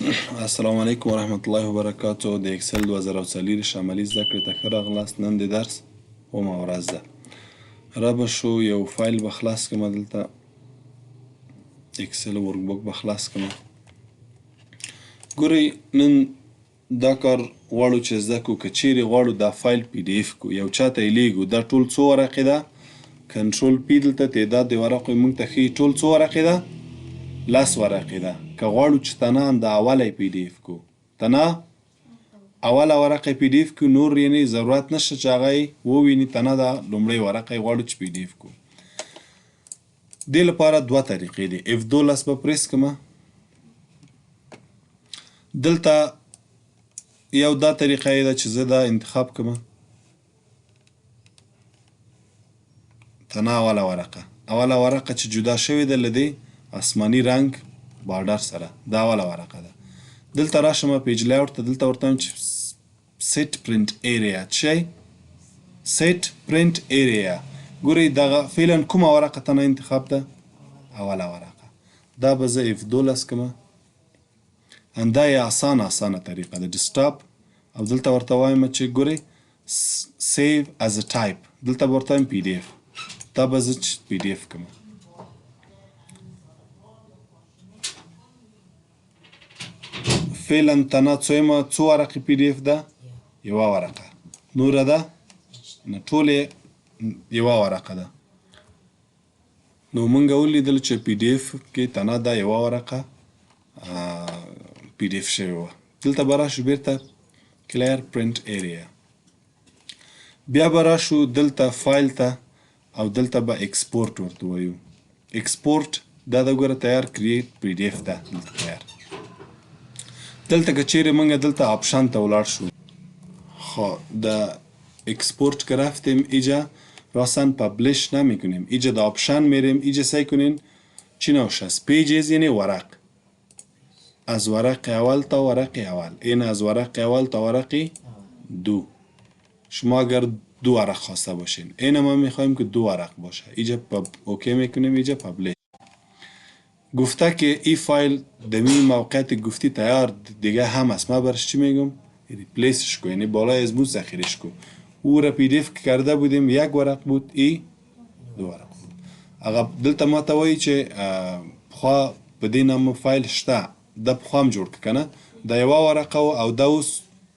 السلام علیکم ورحمت الله وبرکاتو. د اکسل 2024 عملي زده کړې ته ښه راغلاست. نن د درس اومه ورځ ده. را به شو، یو فایل به خلاص کړم، دلته اکسل workbook به خلاص کړم. ګورئ، نن دا کار غواړو چې زده کړو. که چیرې غواړو دا فایل PDF کو، یو چاته یې لیږو، دا ټول څو ورقې ده؟ کنټرول P، دلته تعداد د ورقو یې موږ ته ښیي. ټول څو ورقې ده؟ 10 ورقې ده. که غواړو چې تنها د اوله PDF کو، تنها اوله ورقه PDF کو، نور یعنی ضرورت نشته چې هغه یې وویني، تنها دا لومړۍ ورقه یې غواړو چې PDF کو. دې لپاره دوه طریقې دي. F 12 به پریس کړم. دلته یو دا طریقه یې ده چې زه دا انتخاب کړم، تنها اوله ورقه، اوله ورقه چې جدا شوې ده له دې آسماني رنګ border سره، دا اوله ورقه ده. دلته راشم page layout ته، دلته ورته وایم چې set print area. چې set print area، ګورئ دغه فعلا کومه ورقه تنها انتخاب ده؟ اوله ورقه. دا به زه F 12 کړم. دا یې اسانه اسانه طریقه ده. desktop او دلته ورته وایم چې ګورئ save as a type، دلته به ورته وایم PDF. دا به زه PDF کړم. فعلا تنها څویمه څو ورقې PDF ده؟ یوه ورقه. نوره ده نه، ټولې یوه ورقه ده. نو مونږ ولیدل چې PDF کې تنها دا یوه ورقه PDF شوې وه. دلته به راشو بیرته clear print area، بیا به راشو دلته فایل ته او دلته به export ورته وایو. export دا د ګوره تیار create PDF ده دلته تیار. دلته که چیرې مونږ دلته option ته ولاړ شو، خو د export که رفتیم ایجا راساً publish نمیکنیم، ایجا د option میریم، ایجا سیل کنین چی نوشته است؟ pages، یعنی ورق، از ورق اول تا ورق اول، این از ورق اول تا ورق دو. شما اگر دو ورق خواسته باشین، این ما میخوایم که دو ورق باشه، ایجا okay میکنیم، ایجا publish. گفته که ای فایل دمی موقعیت گفتی تیار دیگه هم است. ما برش چی میگم؟ replace ش کو، یعنی بالای از مو ذخیرش کو. او را PDF کرده بودیم، یک ورق بود، ای دو ورق بود. هغه دلته ما ته وایي چې پخوا په دې نامه فایل شته، دا پخوا هم جوړ که نه، دا یوه ورقه او دا اوس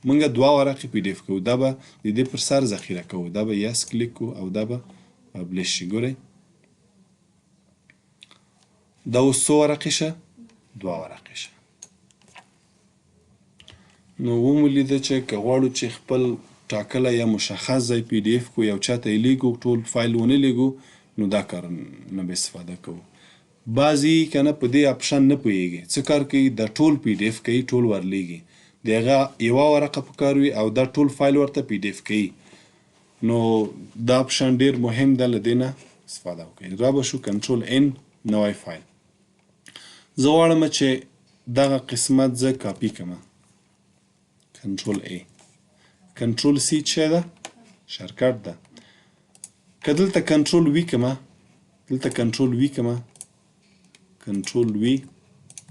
مونږ دوه ورقې PDF کوو. دا به د دې پر سر ذخیره کوو، دا به yes کلیک کوو او دا به publish شي. ګورئ دا اوس څو ورقې شه؟ دوه ورقې شه. نو ومو لیده چې که غواړو چې خپل ټاکلی یا مشخص ځای PDF کو، یو چاته یې لیږو، ټول فایل ونه لیږو، نو دا کار نه به استفاده کوو. بعضی که نه په دې option نه پوهېږي، څه کار کوي؟ دا ټول PDF کوي، ټول ورلیږي، د هغه یوه ورقه په کار وي او دا ټول فایل ورته PDF کوي. نو دا option ډېر مهم ده، له دې نه استفاده وکړئ. را به شو control N، نوی فایل. زه غواړم چې دغه قسمت زه کاپي کړم، control A، control C چې ده shortcut ده. که دلته control V کړم، دلته control V کړم، control V،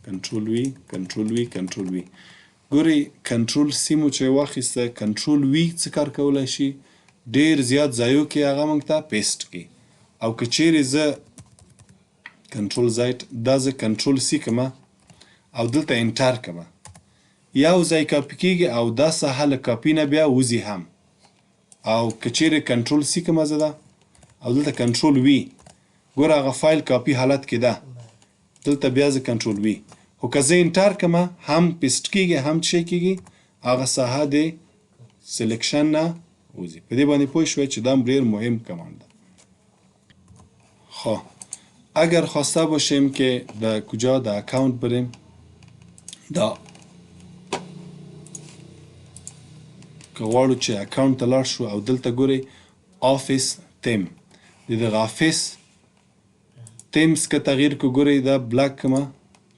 control V، control V، control V، ګورئ control C مو چې واخیسته، control V څه کار کولی شي؟ ډېر زیات ځایو کې هغه موږ ته paste کړي. او که چیرې زه control Z، دا زه control C کړم او دلته enter کړم، یو ځای کاپي کېږي او دا ساحه له کاپي نه بیا وځي هم. او که چیرې control C کړم زه دا او دلته control V، ګوره هغه فایل کاپي حالت کې ده، دلته بیا زه control V، خو که زه enter کړم هم paste کېږي هم څه کېږي، هغه ساحه د selection نه وځي. په دې باندې پوه شوئ چې دا ډېر مهم command ده. خب اگر خواسته باشیم که در کجا در account بریم، دا که غواړو چې account ته لاړ شو او دلته ګورئ office theme، د دغه office themes که تغییر کو، ګورئ دا black کړمه،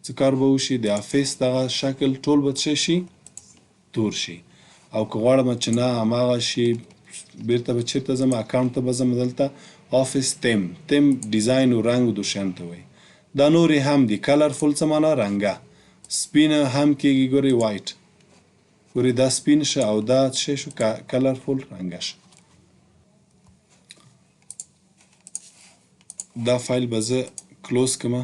څه کار به وشي؟ د office دغه شکل ټول به څه شي؟ تور شي. او که غواړم چې نه هماغه شي، بیرته به چېرته ځم؟ account ته به ځم، دلته office theme، theme design و رنګ و دوشیان ته وایي. دا نورې هم دي. colorful څه معنا؟ رنګه. سپینه هم کیږي ګورئ وایټ ګورئ دا سپین شه او دا څه شو کلرفول رنګه شه. دا فایل به زه کلوز کړم.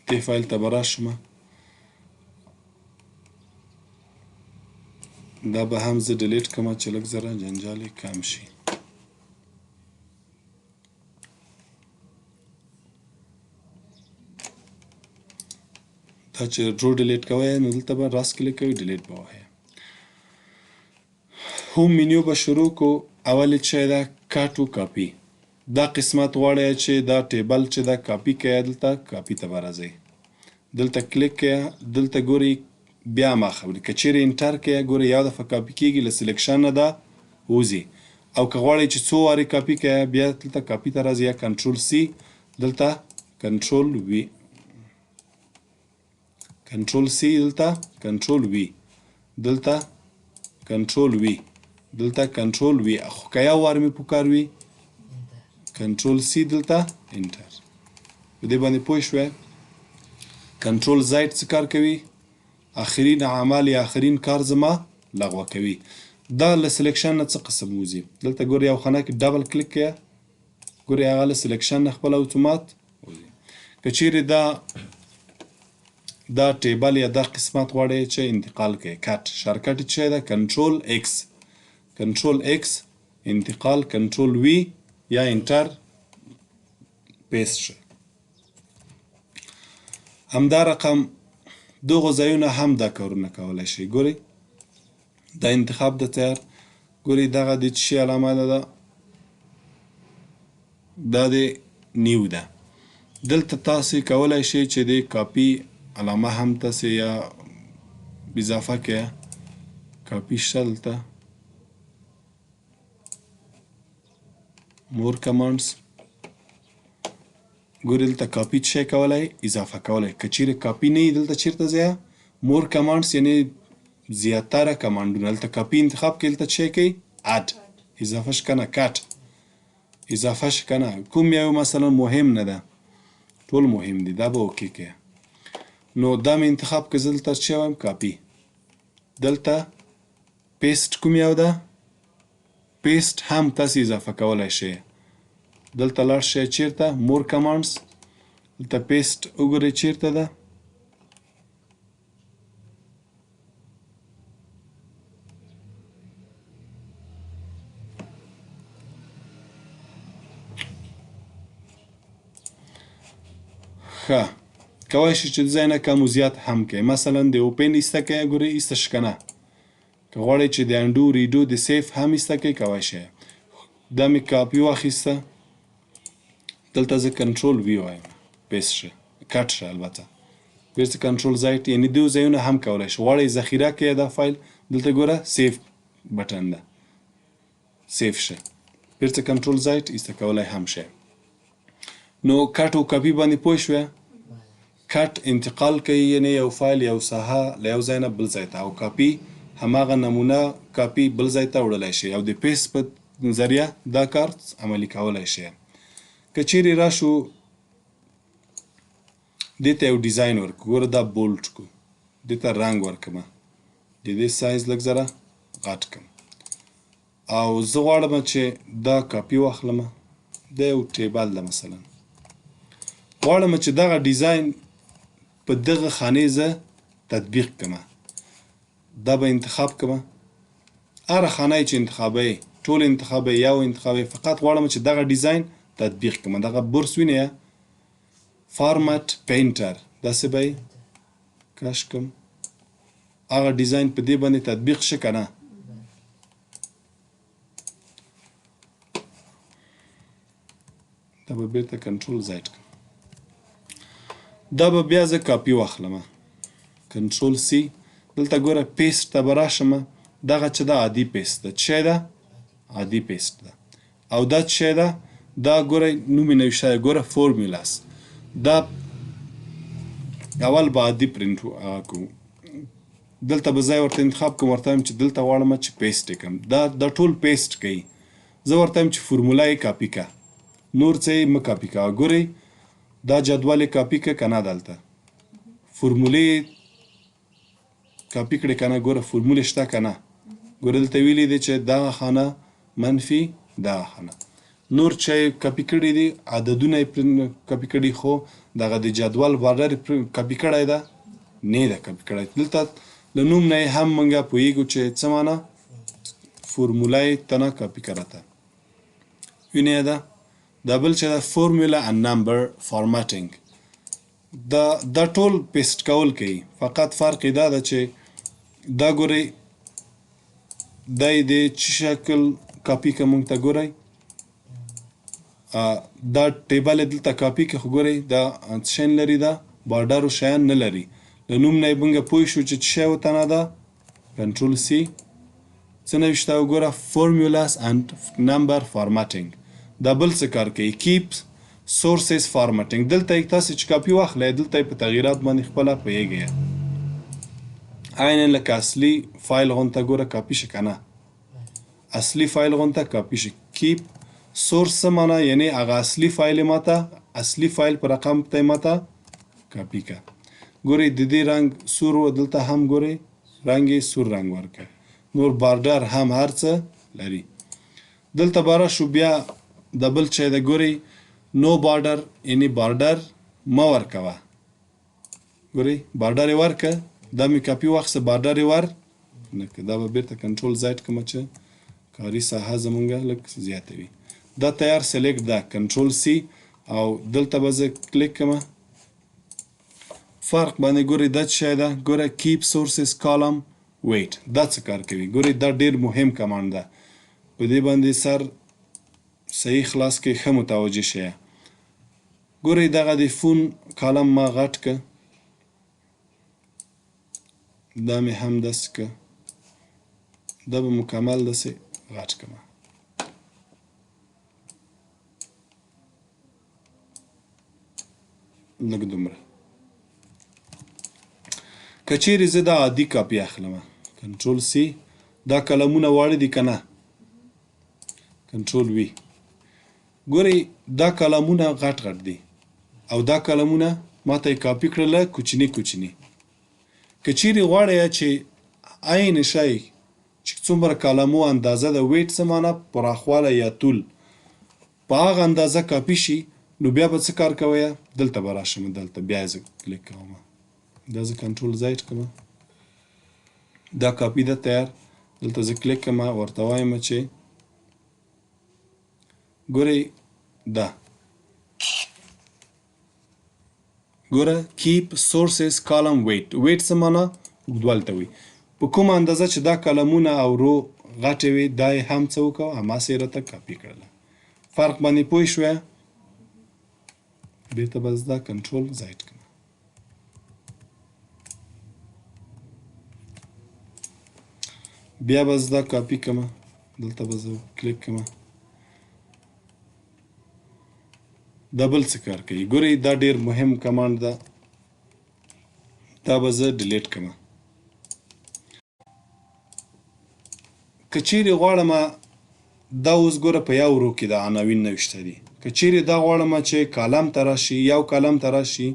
دې فایل ته به راشم، دا به هم زه ډیلیټ کړم چې لږ ذره جنجال یې کم شي. دا چې ډرو ډیلیټ کوی نو دلته به راست کلیک کوي ډیلیټ به وهي. هوم مینیو به شروع کو. اول یې څه ده کټ و کاپي. دا قسمت غواړی چې دا ټیبل چې دا کاپي کړئ، دلته کاپي ته به راځئ، دلته کلیک کړئ، دلته ګورئ بیا ما خبرې که چیرې انټر کړئ ګورئ یو دفعه کاپي کیږي له سلیکشن نه دا وځي، او که غواړئ چې څو وارې کاپي کړئ بیا دلته کاپي ته راځي یا کنټرول سی دلته کنټرول وی، کنټرول سی دلته کنټرول وی، دلته کنټرول وی، دلته کنټرول وی، خو که یو وار مې پکار وي کنټرول سی دلته انټر. په دې باندې پوه شوې؟ کنټرول زایډ څه کار کوي؟ اخرین عمل یا اخرین کار زما لغوه کوي. دا له سلیکشن نه څه قسم وځي؟ دلته ګورئ یو خانه کې ډبل کلیک کړئ، ګورئ هغه له سلیکشن نه خپل اتومات وځي. که چیرې دا ټیبل یا دا قسمت غواړئ چې انتقال کړئ، کټ شارکټ یې څه ده؟ کنټرول ایکس، کنټرول ایکس انتقال، کنټرول وی یا انټر پیست شي. همدا رقم دغو ځایونه هم دا کارونه کولی شي. ګورئ دا انتخاب د تیار، ګورئ دغه د څه شي علامه ده؟ دا د نیو ده. دلته تاسې کولی شئ چې د کاپي علامه هم تاسې یا اضافه کړئ. کاپي شته دلته، مور کمانډز، ګورئ دلته کاپي څه شی کولی؟ اضافه کولی. که چیرې کاپي نه وي دلته چیرته ځای مور کمانډز یعنی زیاتره کمانډونه دلته کاپي انتخاب کړئ، دلته څه شی کوي؟ اډ اضافه شي که نه، کټ اضافه شي که نه، کوم یو مثلا مهم نه ده، ټول مهم دي، دا به اوکی کړئ. نو دا مې انتخاب کړ، زه دلته څه وایم؟ کاپي. دلته پیسټ کوم یو ده؟ پیسټ هم تاسې اضافه کولی شئ. دلته لاړ شئ چیرته؟ مور کمانډز، دلته پیسټ وګورئ چیرته ده. ښه کوای شئ چې د ځای نه کم و زیات هم کړئ. مثلا د اوپن ایسته کړئ، ګورئ ایسته شي که نه. که غواړئ چې د انډو ریډو د سیف هم ایسته کړئ کوای شئ. دا مې کاپي واخیسته، دلته زه کنټرول وی وایم، پیست شه، کټ شه، البته بیرته کنټرول زایټ، یعنی دوه ځایونه هم کولی شئ. غواړئ ذخیره کړئ دا فایل، دلته ګوره سیف بټن ده، سیف شه، بیرته کنټرول زایټ ایسته کولی هم شئ. نو کټ او کاپي باندې پوه شوې؟ کټ انتقال کوي، یعنی یو فایل یو ساحه له یو ځای نه بل ځای ته، او کاپي هماغه نمونه کاپي بل ځای ته وړلی شي، او د پیست په ذریعه دا کار عملي کولی شي. که چیرې راشو دې ته یو ډیزاین ورکړو، ګوره دا بولډ کو، دې ته رنګ ورکړم، د دې سایز لږ ذره غټ کړم، او زه غواړم چې دا کاپي واخلم، دا یو ټیبل ده مثلا، غواړم چې دغه ډیزاین په دغه خانې زه تطبیق کړم، دا به انتخاب کړم، هره خانه یې چې انتخابوي ټول انتخابوي یو انتخابوي، فقط غواړم چې دغه ډیزاین تطبیق کړم. دغه برس وینئ فارمټ پینټر، داسې به یې کش کړم، هغه ډیزاین په دې باندې تطبیق شي که نه. دا به بیرته کنټرول زایډ کړم، دا به بیا زه کاپي واخلم، کنټرول سی، دلته ګوره پیسټ ته به راشم، دغه چې ده عادي پیسټ ده، څه شی ده؟ عادي پیسټ ده. او دا څه شی ده؟ دا ګوره نوم یې نوشته دی، ګوره فورمولاس. دا اول به عادي پرینټ هغه کوو، دلته به ځای ورته انتخاب کوم، ورته وایم چې دلته غواړم چې پیسټ یې کړم، دا ټول پیسټ کوي، زه ورته وایم چې فورمولا یې کاپي کړه، نور څه یې مه کاپي کوه. ګورئ دا جدول یې کاپي که کنه دلته فورمولې کاپي کړې کنه ګوره فورمولې شته کنه ګوره دلته ویلي دي چې دغه خانه منفي دغه خانه نور چې کاپي کړي دي عددونه یې کاپي کړي خو دغه د جدول بارډر کاپي کړی ده نه ده کاپي کړی. دلته له نوم نه هم مونږ پوهیږو چې څه معنا فورموله یې تنه کاپي کړه وینئ ده. دا بل چې ده فورمولا اند نمبر فارمټینګ، دا ټول پیسټ کول کوي، فقط فرق یې دا ده چې دا ګورئ دا یې د څه شکل کاپي که مونږ ته ګورئ دا ټیبل یې دلته کاپي که، خو ګورئ دا څه شی نه لري، دا بارډر او شیان نه لري. له نوم نه یې مونږ پوه شو چې څه شی ورته نه ده. کنټرول سی څه نوشته وګوره، فورمولاز اند نمبر فارمټینګ. دا بل څه کار کوي، کیپ سورسز فارمټینګ. دلته یې تاسې چې کاپي واخلئ دلته یې په تغییرات باندې خپله پوهېږئ، عینا لکه اصلي فایل غونته ګوره کاپي شي که نه، اصلي فایل غونته کاپي شي. کیپ سورس څه معنا، یعنی هغه اصلي فایل یې ماته اصلي فایل په رقم ته یې ماته کاپي که. ګورئ د دې رنګ سور و، دلته هم ګورئ رنګ یې سور رنګ ورکړ، نور بارډر هم هر څه لري. دلته به راشو بیا د بل چای ده، ګورئ نو بارډر یعنی بارډر مه ورکوه. ګورئ بارډر یې ورکه، دا مې کاپي واخیسته بارډر یې ور نه که. دا به بیرته کنټرول زایډ کړم چې کاري ساحه زمونږ لږ زیاته وي. دا تیار سلیکټ ده، کنټرول سی او دلته به زه کلیک کړم. فرق باندې ګورئ دا څه شی ده، ګوره کیپ سورسز کالم ویټ، دا څه کار کوي؟ ګورئ دا ډیر مهم کمانډ ده، په دې باندې سر صحیح خلاص کړئ، ښه متوجه شئ. ګورئ دغه د فون کالم ما غټ که، دا مې هم داسې که، دا به مکمل داسې غټ کړم. لږ دومره. که چیرې زه دا عادي کاپي اخلم، کنټرول سی، دا کلمونه واړه دي که نه، کنټرول وی، ګورئ دا کلمونه غټ غټ دي او دا کلمونه ماته یې کاپي کړله کوچني کوچني. که چیرې غواړئ چې عین شی چې څومره کلمو اندازه ده، ویټ څه معنا پراخوالی یا طول، په هغه اندازه کاپي شي، نو بیا به څه کار کوئ؟ دلته به راشم، دلته بیا زه کلیک کوم، دا زه کنټرول زایډ کوم، دا کاپي ده تیار، دلته زه کلیک کوم، ورته وایم چې ګورئ دا ګوره کیپ سورسز کالم ویټ، ویټ څه معنا اوږدوالي ته وایي. په کومه اندازه چې دا کالمونه او رو غټې وي دا یې هم څه وکړو هماسې یې راته کاپي کړله. فرق باندې پوه شوې؟ بیرته به زه دا کنټرول زایډ کړم. بیا به زه دا کاپي کړم، دلته به زه کلیک کړم. دا بل څه کار کوي؟ ګورئ دا ډیر مهم کمانډ ده، دا به زه ډیلیټ کړم. که چیرې غواړم دا اوس ګوره په یو رو کې د عناوین نوشته دي، که چیرې دا غواړم چې کالم ته راشي، یو کالم ته راشي،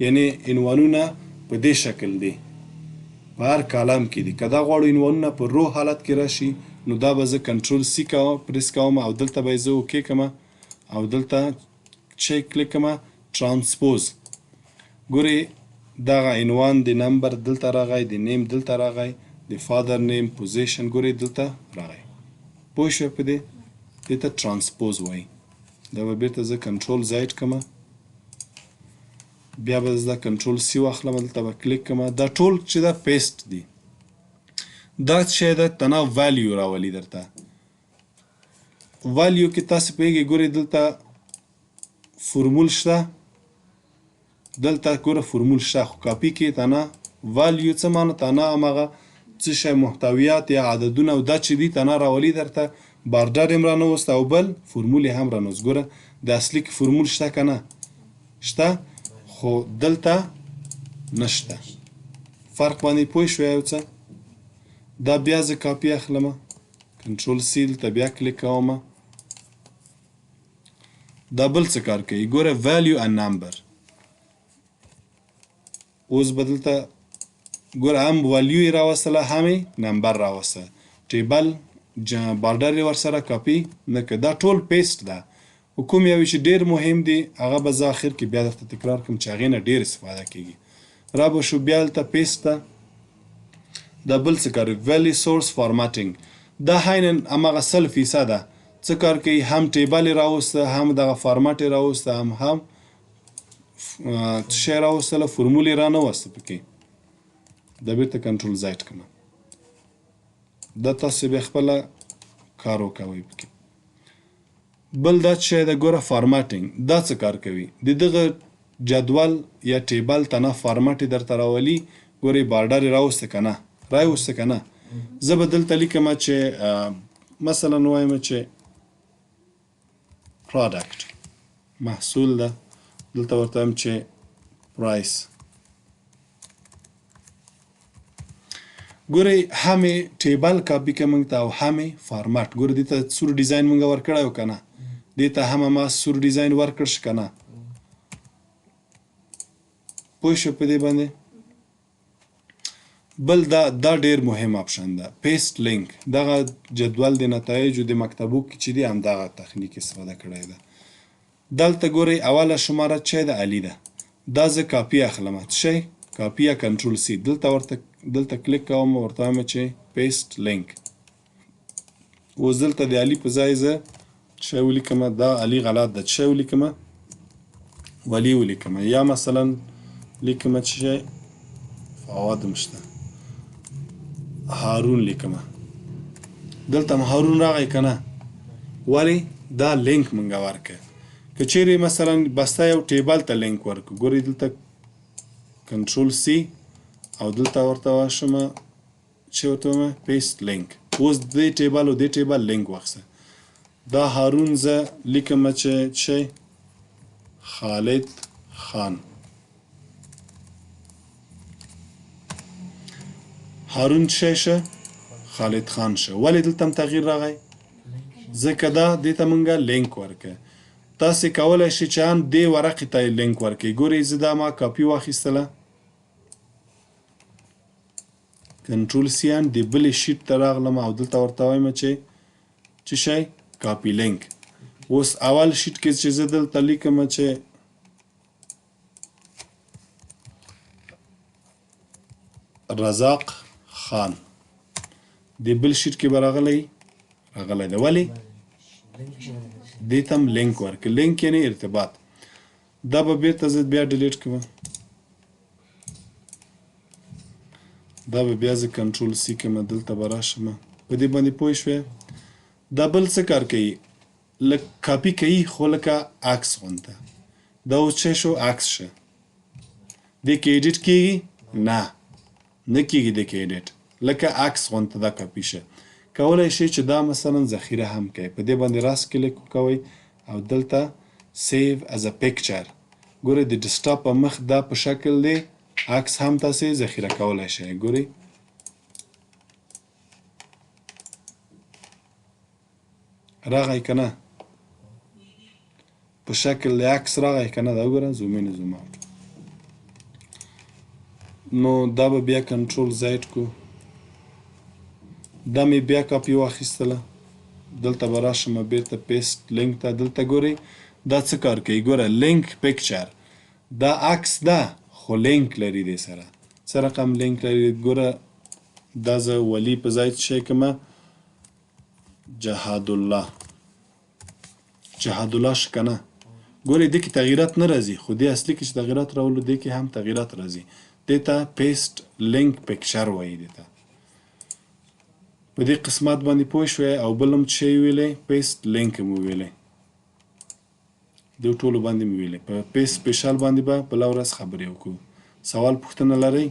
یعنی عنوانونه په دې شکل دي، په هر کالم کې دي، که دا غواړو عنوانونه په رو حالت کې راشي، نو دا به زه کنټرول سی کوم، پریس کوم او دلته به زه اوکی کوم او دلته چې کلیک کوم ترانسپوز. ګورئ دغه عنوان د نمبر دلته راغی، د نیم دلته راغی، د فادر نیم پوزیشن ګورئ دلته راغی. پوه شوې په دې؟ دې ته ترانسپوز وایي. دا به بیرته زه کنټرول زایډ کوم، بیا به زه دا کنټرول سی واخلم، دلته به کلیک کوم. دا ټول چې دا پیسټ دي، دا څه شی ده؟ تنها والیو راولي درته. والیو کې تاسې پوهېږئ، ګورئ دلته فرمول شته، دلته ګوره فرمول شته، خو کاپي کې تنها والیو څه معنی؟ تنها هماغه څه شی محتویات یا عددونه او دا چې دي تنها راولي درته. بارډر یې هم رانوست او بل فرمول یې هم رانوست. ګوره د اصلي کې فرمول شته که نه؟ شته، خو دلته نشته. فرق باندې پوه شوې یو څه؟ دا بیا زه کاپي اخلم، کنټرول سی، دلته بیا کلیک کوم. دا بل څه کار کوي؟ ګوره ویلیو اند نمبر. اوس به دلته ګوره هم ولیو یې راوستله هم یې نمبر راوسته، ټیبل بارډر یې ورسره کاپي نه کړ. دا ټول پیسټ ده، خو کوم یو چې ډیر مهم دي هغه به زه اخر کې بیا درته تکرار کړم چې هغې نه ډیر استفاده کیږي. را به شو بیا دلته پیسټ ده. دا بل څه کار ویلی سورس فارمټینګ، دا عینا هماغه 100 فیصده څه کار کوي، هم ټیبل یې راوسته، هم دغه فارمټ یې راوسته، هم څه شی راوستله، فرمول یې رانه وسته پکې. دا بیرته کنټرول زایډ کړم، دا تاسو بیا خپله کار وکوئ پکې. بل دا څه شی ده، ګوره فارمټینګ دا څه کار کوي، د دغه جدول یا ټیبل ته نه فارمټ یې درته راولي. ګورئ بارډر یې راوسته که نه، راوسته که نه. زه به دلته لیکم چې مثلا وایم چې پراډکټ محصول ده، دلته ورته وایم چې پرایس. ګورئ هم یې ټیبل کاپي که موږ ته او هم یې فارمټ. ګورئ دې ته سور ډیزاین موږ ورکړی و که نه، دې ته هم ما سور ډیزاین ورکړ شو که نه، پوه شو په دې باندې. بل دا ډیر مهم آپشن ده، پیسټ لینک. دغه جدول د نتایجو د مکتبو کې چې دی همدغه تخنیک استفاده کړی ده. دلته ګورئ اوله شماره چې ده علي ده، دا زه کاپي اخلم، څه شی کاپي یا کنټرول سی، دلته ورته دلته کلیک کوم، ورته وایم چې پیسټ لینک. اوس دلته د علي په ځای زه څه ولیکم، دا علي غلط ده، څه ولیکم، ولي ولیکم، یا مثلا لیکم چې فواد هم شته، هارون لیکم. دلته هم هارون راغی که نه، ولی دا لینک مونږ ورکړ. که چیرې مثلا بسته یو ټیبل ته لینک ورکړو، ګورئ دلته کنټرول سی او دلته ورته واشم چې ورته وایم پیسټ لینک. اوس دې ټیبل او دې ټیبل لینک واخیسته. دا هارون زه لیکم چې چې خالد خان، هارون څه شه، خالد خان شه. ولې دلته هم تغییر راغی؟ ځکه دا دې ته مونږه لینک ورکړ. تاسې کولی شئ چې هم دې ورقې ته یې لینک ورکړئ. ګورئ زه دا ما کاپي واخیستله، کنټرول سی ان د بلې شیټ ته راغلم او دلته ورته وایم چې څه شی کاپي لینک. اوس اول شیټ کې چې زه دلته لیکم چې رزاق خان، د بل شیټ کې به راغلی راغلی دی. ولې دې ته هم لینک ورکړ، لینک یعنی ارتباط. دا به بیرته زه بیا ډیلیټ کړم، دا به بیا زه کنټرول سی کړم، دلته به راشم. په دې باندې پوه شوې؟ دا بل څه کار کوي، لږ کاپي کوي خو لکه عکس غونته. دا اوس څه شو، عکس شه. دې کې ایډیټ کیږي؟ نه، نه کیږي دې کې ایډیټ، لکه عکس غونته دا کاپي شه. کولی شئ چې دا مثلا ذخیره هم کوي، په دې باندې راست کلیک وکوئ او دلته سیو از ا پیکچر. ګورئ د ډیسکټاپ په مخ دا په شکل دی عکس هم تاسې ذخیره کولی شئ. ګورئ راغی که نه، په شکل د عکس راغی که نه، دا وګوره زوم ان زوم اوټ. نو دا به بیا کنټرول زایډ کو، دا مې بیا کاپي واخیستله، دلته به راشم بیرته پیسټ لینک ته. دلته ګورئ دا څه کار کوي، ګوره لینک پیکچر، دا عکس ده خو لینک لري دې سره، څه رقم لینک لري؟ ګوره دا زه ولي په ځای څه شی کړم، جهاد الله، جهاد الله شه که نه. ګورئ دې کې تغییرات نه راځي، خو دې اصلي کې چې تغییرات راولو دې کې هم تغییرات راځي. دې ته پیسټ لینک پیکچر وایي. دې ته په دې قسمت باندې پوه شوې؟ او بل هم څه شی ویلې، پیسټ لینک هم ویلې، دې ټولو باندې مې ویلې. په پیسټ سپیشل باندې به بله ورځ خبرې وکړو. سوال پوښتنه لرئ؟